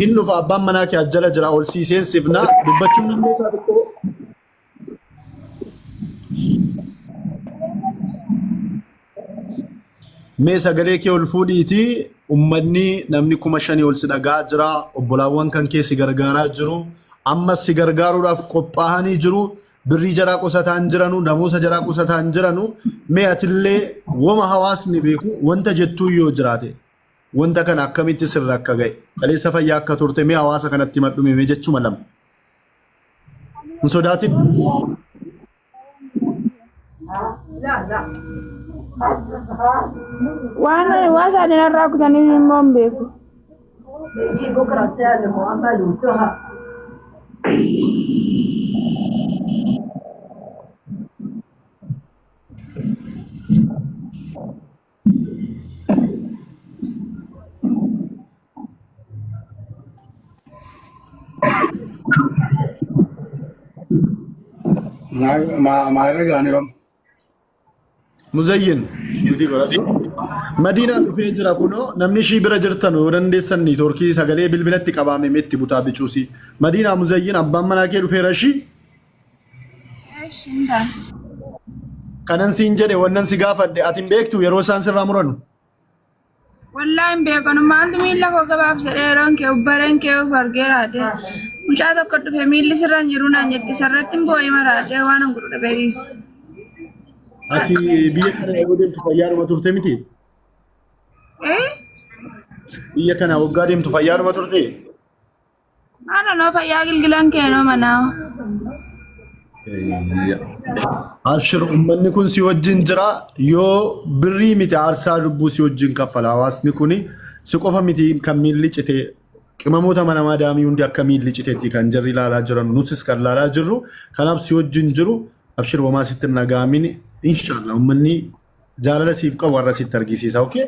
Hin dhufa abbaan manaa kee as jala jira ol sii seensifna dubbachuun dandeessaa xiqqoo. Mee sagalee kee ol fuudhiitii ummanni namni 5000 ol si dhagaa jira obbolaawwan kan kee si gargaaraa jiru ammas si gargaaruudhaaf qophaa'anii jiru birrii jaraa qusataa hin jiranu namoota jaraa qusataa hin jiranu mee atillee woma hawaasni beeku wanta jettuu yoo jiraate wanta kana akkamitti sirra akka ga'e kaleessa fayyaa akka turte mee hawaasa kanatti himadhu mee jechuma lama hin sodaatin. Waan waan isaan irraa kutanii immoo hin beeku. بيجي بكره سالم وامل وسهى. Maayira gaaniirom. Muzayyin mutii godhadhu. Madiinaa dhufee jira kunoo namni ishii bira jirtan yoo dandeessan niitoorkii sagalee bilbilatti qabaame meetti butaa bicuusi. Madiinaa Muzayyin abbaan manaa kee dhufeera ishii. Eshi hin taane. Kanan siin jedhe wannan si gaafadhe ati hin beektu yeroo isaan sirraa muranu. Wallaahi hin beekanu maaltu miilla koo gabaabsadhe yeroon kee ubbareen kee of argeera adde. Mucaa tokko dhufe miilli sirra hin jiru naan jette sarratti hin boo'ee maraadhe waan hin godhu dhabee dhiise. Ati biyya kana yeroo deemtu fayyaadhuma turte miti? Eh? Biyya kana waggaa deemtu fayyaadhuma turte? Haadha noo fayyaa gilgilan keenoo manaa. Abshir uummanni kun si wajjin jira yoo birrii miti aarsaa lubbuu si wajjin kaffala hawaasni kun si qofa miti kan miilli cite qimamoota mana madaamii hundi akka miilli citeetti kan jarri ilaalaa jiran nutis kan ilaalaa jirru kanaaf si wajjin jiru abshir homaa sitti hin dhaga'amin inshallah uummanni jaalala siif qabu har'a sitti argisiisa okay.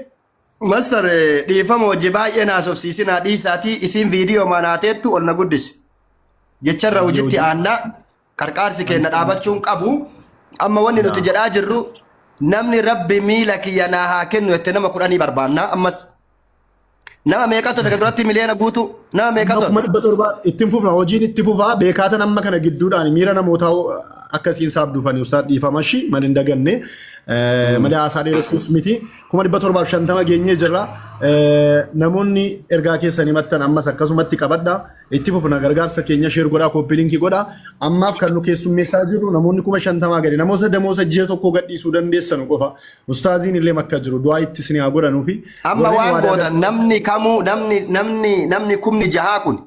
Master dhiifama hojii baay'ee naasofsiisinaa dhiisaatii isiin viidiyoo manaateettu ol na guddisi. Jecharra hojitti aannaa qarqaarsi keenya dhaabachuun qabu. Amma wanni nuti jedhaa jirru namni rabbi miila kiyya naa haa kennu jette nama kudhanii barbaanna ammas. Nama meeqatu hafe duratti miliyoona guutuu nama meeqatu hafe? 700,000 ittiin fufna hojiin itti fufaa beekaatan amma kana gidduudhaan miira namootaa akkasiin saabduufanii ustaad dhiifama shi malee hin daganne malee haasaa dheeressuus miti 750,000 geenyee jirra. Namoonni ergaa keessan himattan ammas akkasumatti qabadha. Itti fufna gargaarsa keenya sheer godhaa kooppii linkii godhaa. Ammaaf kan nu keessummeessaa jirru namoonni 50,000 gadi namoota damoosa ji'a tokko gadhiisuu dandeessanu qofa. Ustaaziin illee makka jiru du'aa itti isin haa godhanuufi. Amma Warreen waan waadaa gootan namni kamuu namni namni namni 60,000 kun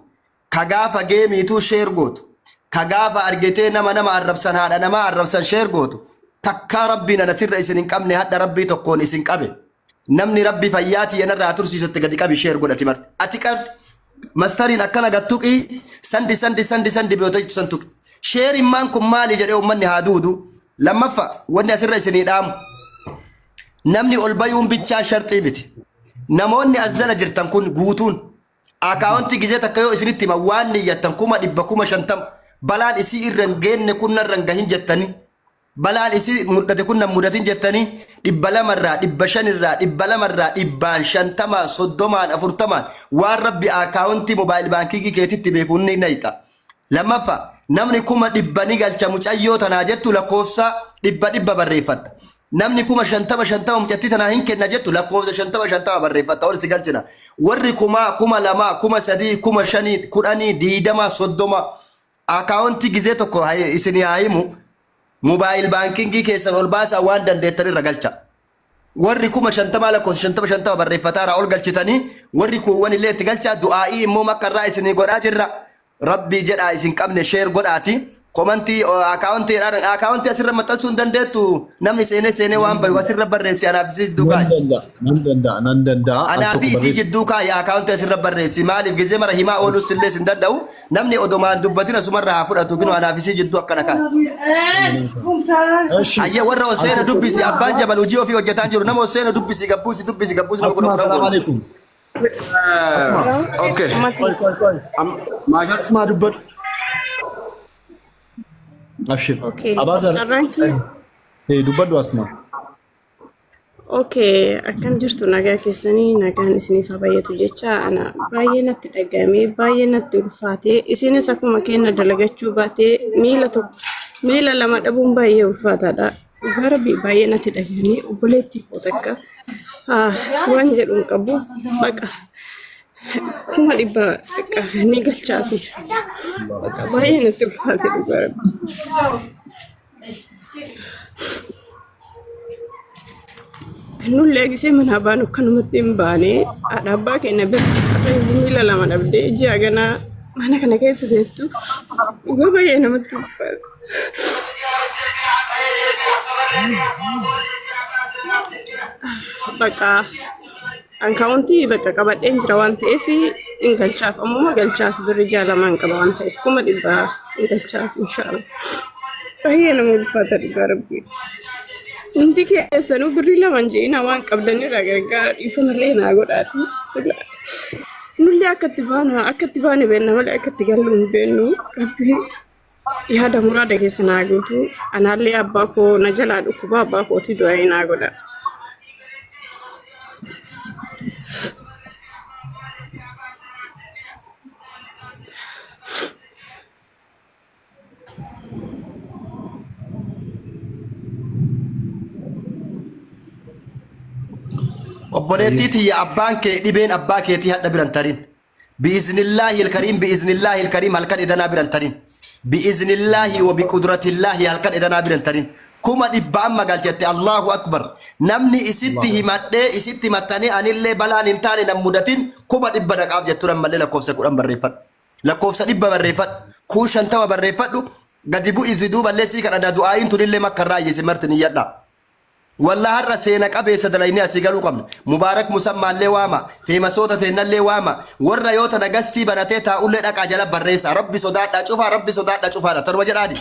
ka gaafa geemiituu sheer gootu ka gaafa argitee nama nama arrabsan haadha namaa arrabsan sheer gootu takkaa rabbiin ana sirra isin hin qabne hadha rabbii tokkoon isin qabe namni rabbi fayyaa tiyya narraa tursiisutti gadi qabi sheer godhati marti ati qar mastariin akkana gad tuqii sandi sandi sandi sandi beekta jechu san tuqi sheerimmaan kun maali jedhee ummanni haa duudu lammaffa wanni asirra isinii dhaamu namni ol bayuun bichaa sharxii miti namoonni as jala jirtan kun guutuun Akaawontii gizee takka yoo isinitti himan waan niyyattan 100,000 50,000 balaan isii irra hin geenne kun narra hin gahin jettanii balaan isii mudate kun nan mudatin jettanii 200 irraa 500 irraa 200 irraa dhibbaan shantamaan soddomaan afurtamaan waan rabbi akaawontii mobaayil baankingii keetitti beeku ni nayxa. Lammaffaa namni 100,000 ni galcha mucayyoo tanaa jettu lakkoofsa 100 barreeffatta. Namni 50,000 50 mucattii tanaa hin kenna jettu lakkoofsa 50 50 barreeffatta ol si galchina. Warri kumaa, 2,000, 3,000, 5,000, 10, 20, 30 akaawontii gizee tokko isinii haa himu mobaayil baankingii keessan ol baasaa waan dandeettan irra galcha. Warri 50,000 lakkoofsa 50 50 barreeffataara ol galchitanii warri kuuwwan illee itti galchaa du'aa'ii immoo makka irraa isinii godhaa jirra. Rabbii jedhaa isin qabne share godhaati komantii akaawontii akaawontii asirra maxxansuu hin dandeettu namni seenee seenee waan bayu asirra barreessi anaaf isii jidduu Nan kaayi. danda'a, nan danda'a, nan danda'a. Al Anaa fi tokko isii barreessu. jidduu kaayi akaawontii asirra barreessi maaliif gizee mara himaa oolus illee sin danda'u namni odomaan dubbatin asumarra haa fudhatu kinoo anaaf isii jidduu akkana kaayi. Eshi. Ayyee warra ol Al seena tokko dubbisi abbaan jabal hojii ofii hojjetaan jiru nama ol seena dubbisi gabbuusi dubbisi gabbuusi nama Asma, 10 10 assalamu goona. alaikum. Asma. Okay. Qoy, qoy, qoy. Maashaa Asma dubbadhu. Abshir. Okay. Abaazar. Carraan kiyya Eh, dubbadhu Asma. Okay, akkam jirtu nagaa keessanii nagaan isiniif haa baay'atu jecha ana baay'ee natti dhaga'ame baay'ee natti ulfaate isinis akkuma keenya dalagachuu baatee miila tokko miila lama dhabuun baay'ee ulfaataadha. Dhugaa rabbii baay'ee natti dhaga'ame obboleettii koo takka waan jedhu hin qabu baqa 100,000 baqa ni galchaafi baqa baay'ee natti ulfaate dhugaa rabbii. Nullee gisee manaa baanu akkanumatti hin baane haadha abbaa keenya bira miila lama dhabdee ji'a ganaa mana kana keessa teettu dhugaa baay'ee namatti ulfaata. Bakka ankaawuntii bakka qabadheen jira waan ta'eef hin galchaaf ammuma galchaaf birri ji'a lamaan qaba waan ta'eef 100,000 hin galchaaf inshaallah. Baay'ee nama ulfaata dhugaa rabbii. Hundi keessanuu birrii lama hin je'ina waan qabdanirraa gargaara dhiifamallee naa godhaati. Nullee akka itti baanu akka itti baane beenna malee akka itti gallu hin beennu. Rabbii yaada muraada keessa naa guutu. Anaallee abbaa koo na jalaa dhukkuba abbaa kootii du'aa naa godha. Obboleettii tiyya abbaan kee dhibeen abbaa keetii hadha biran tarin. Bi'iznillaahi ilkariim bi'iznillaahi ilkariim halkan idanaa biran tarin. Bi'iznillaahi wa biqudratillaahi halkan idanaa biran tarin. 100,000 amma galchette Allahu akbar. Namni isitti himadhee isitti himattanii anillee balaan hin taane nan mudatin 100,000 dhaqaaf jettu ammallee lakkoofsa 10 barreeffadhu. Lakkoofsa 100 barreeffadhu. Kuu 50 barreeffadhu. Gadi bu'i ziduu balleessii kadhadha du'aayiin tunillee makka irraa iyyisi marti niyyadha. Wallah har'a seena qabeessa dalaynee asii galuu qabna. Mubaarak Musammaallee waama. Feemasoota teennallee waama. Warra yoo tana gastii banatee taa'ullee dhaqaa jala barreessaa. Rabbi sodaadhaa cufaa rabbi sodaadhaa cufaadha. Tanuma jedhaani.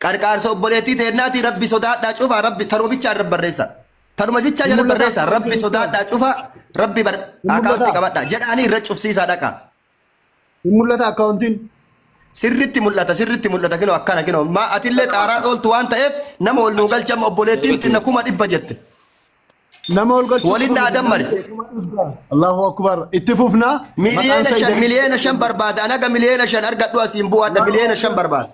Qarqaarsa obboleettii teennaatii rabbi sodaadhaa cufaa rabbi tanuma bichaa irra barreessaa. Tanuma bichaa Hin jala mul'ata barreessaa. Rabbi akkaawuntiin sodaadhaa cufaa rabbi bar Hin akaawuntii mul'ata. qabadhaa jedhaanii irra cufsiisaa dhaqaa. Hin mul'ata akkaawuntiin. Sirritti mul'ata sirritti mul'ata kinoo akkana kinoo maa atillee xaaraa dhooltu waan ta'eef nama ol nuu galcha amma obboleettiin tinna 100,000 jette. Nama ol galchuu Waliin qofa naa miti dammari. namni 100,000. Allahu akbar. Itti fufna. Maqaan Miliyeena isaa shan ija. miliyeena shan barbaada anaga miliyeena shan argadhu asiin bu'aadha miliyeena shan barbaada.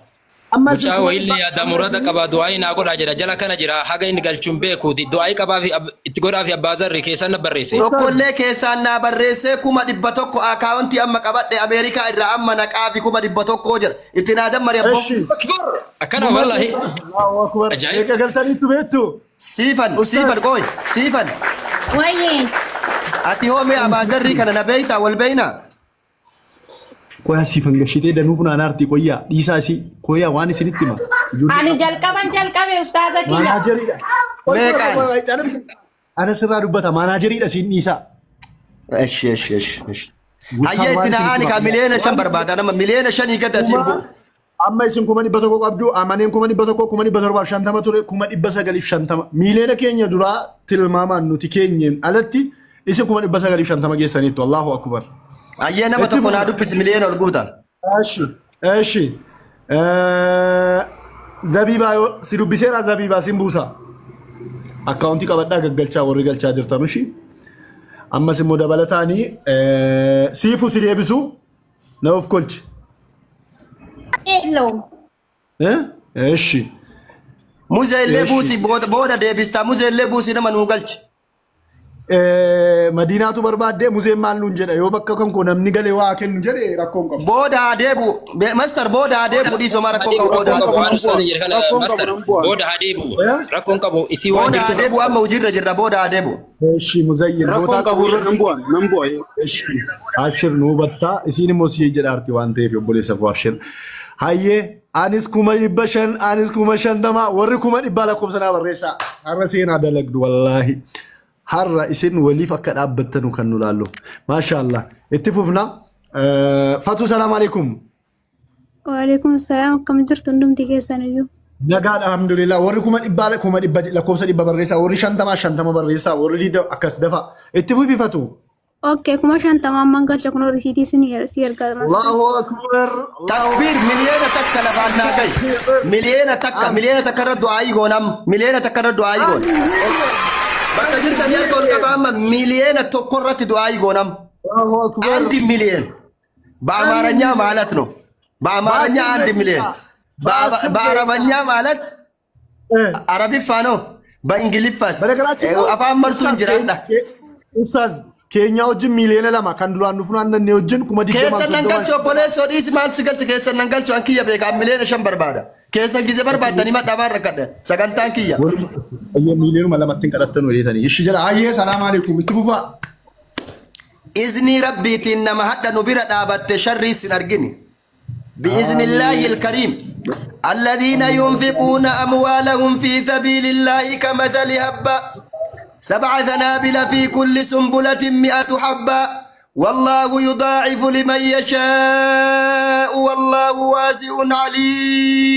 Amma isin Mucaa kuma wayillee dhibba yaada amma murada isin qaba du'aayii naa godhaa jedha jala kana jira haga inni galchuun beeku du'aayii qabaa fi itti godhaa fi abbaa zarri keessan na barreesse. Ustaaz Tokkollee keessaan naa barreessee 100,000 akaawuntii amma qabadhe Ameerikaa irraa amma naqaa fi 100,000 jedha. Itti naa dammari abboo. eshi Akbar akkana kuma wallahi dhibba Allahu akbar. ajaa'ib. Meeqa galtaniittu beektu? Siifan Ustaaz siifan qooy siifan. Wayyee. Ati hoo mee abaa zarrii kana na beeytaa wal beeynaa? Qoyaa siifan gashitee danuu funaanaarti qoyyaa dhiisaa isii qoyyaa waan isinitti hima. Ijoollee Ani jalqaban jalqabe ustaaza kiyya. maanaajeriidha. Qoy qoy Meeqaan? qoy calm Ana sirraa dubbata maanaajeriidha siin dhiisaa. Eshi eshi eshi eshi. Gusaan Hayyee waan itti na isinitti aani hima kaa qoyyaa. miliyoona shan Waan barbaada isinitti nama miliyoona shanii gad asiin kuma bu'u. amma isin 100,000 qabdu amaneen 100,000 750,000 ture 950,000 miiliyoona keenya duraa tilmaamaan nuti keenyeen alatti isin 950,000 geessaniittu Allahu akbar. Hayyee nama Itti tokko naa fufna. dubbisi miliyoona ol guuta. Eshi eshi Zabiibaa yoo si dubbiseera Zabiibaa sin buusa. Akkaawuntii qabadhaa gaggalchaa warri galchaa jirtan ushi. Ammas immoo dabalataanii siifu si deebisu na of kolchi. የለውም Eshi. Muzee illee Eshi. buusi booda booda deebistaa muzee illee buusi nama nuu galchi. Madiinaatu barbaaddee muzeen maal nuun jedha yoo bakka kan koo namni galee waa kennu jedhe rakkoon qabu. Booda haa deebi'u. Master booda haa deebi'u dhiisoo maa rakkoon qabu booda haa Rakkoon qabu deebi'u. waan ustaaza jedhe kana Rakkoon qabu master nan bu'an. booda haa deebi'u Eh? rakkoon qabu isii waan Booda haa jirtuuf deebi'u amma hojiirra jirra booda haa deebi'u. Eshi muzayyin Rakkoon bootaa qabu qabu irra nan bu'an nan bu'a. Eshi abshir nu hubattaa isiin immoo si jedhaarti waan ta'eef obboleessa koo abshir. Hayyee anis 500,000 anis 50,000 warri 100,000 lakkoofsa naa barreessaa har'a seenaa dalagdu wallaahi. Har'a isin waliif akka dhaabbattanu kan nu laallu. Maashaallah. Itti fufna. Fatuu salaam alaikum. Waalaikum salaam akkam jirtu hundumti keessan iyyuu. Nagaadha alhamdulillah. Warri 100,000 100,000 lakkoofsa 100 barreessaa. Warri 50 50 barreessaa. Warri 20 akkas dafa. Itti fufi Fatuu. Okay 50,000 amman galcha kunoo risiitii sin si ergaa master. Allahu akbar. Allahu Takbiir 1,000,000 lafaan naa gahi. 1,000,000 1,000,000 irra du'aayii goona amma. 1,000,000 irra du'aayii goona. Bakka jirtanii harka ol qabaa amma 1 miiliyoona irratti du'aa goonam. Allahu akbar. 1 ሚሊየን በአማርኛ ማለት ነው። በአማርኛ 1 ሚሊየን፣ በአረበኛ ማለት አረቢፋ ነው። በእንግሊፋስ በነገራችን ላይ afaan martuu hin jiraadha. Ustaaz keenya wajjin 2 miiliyoona kan duraan nu funaannanne wajjin 20,000 Keessa nan galchu, obboleessoo, dhiisi. Maal si galche? Keessa nan galchu, an kiyya beekaa, 5 miiliyoona barbaada. Keessa gize barbaaddanii madhabaan rakkadhe sagantaan kiyya. Ayyee, 2 miiliyoonuma hin kadhattan hojjetanii. Ishi jala ayyee, salaam alaikum, itti fufaa. Iznii rabbiitiin nama hadha nu bira dhaabatte sharrii sin argini. بإذن الله الكريم، الذين ينفقون أموالهم في سبيل الله كمثل حبة سبع سنابل في كل سنبلة 100 حبة والله يضاعف لمن يشاء والله واسع عليم.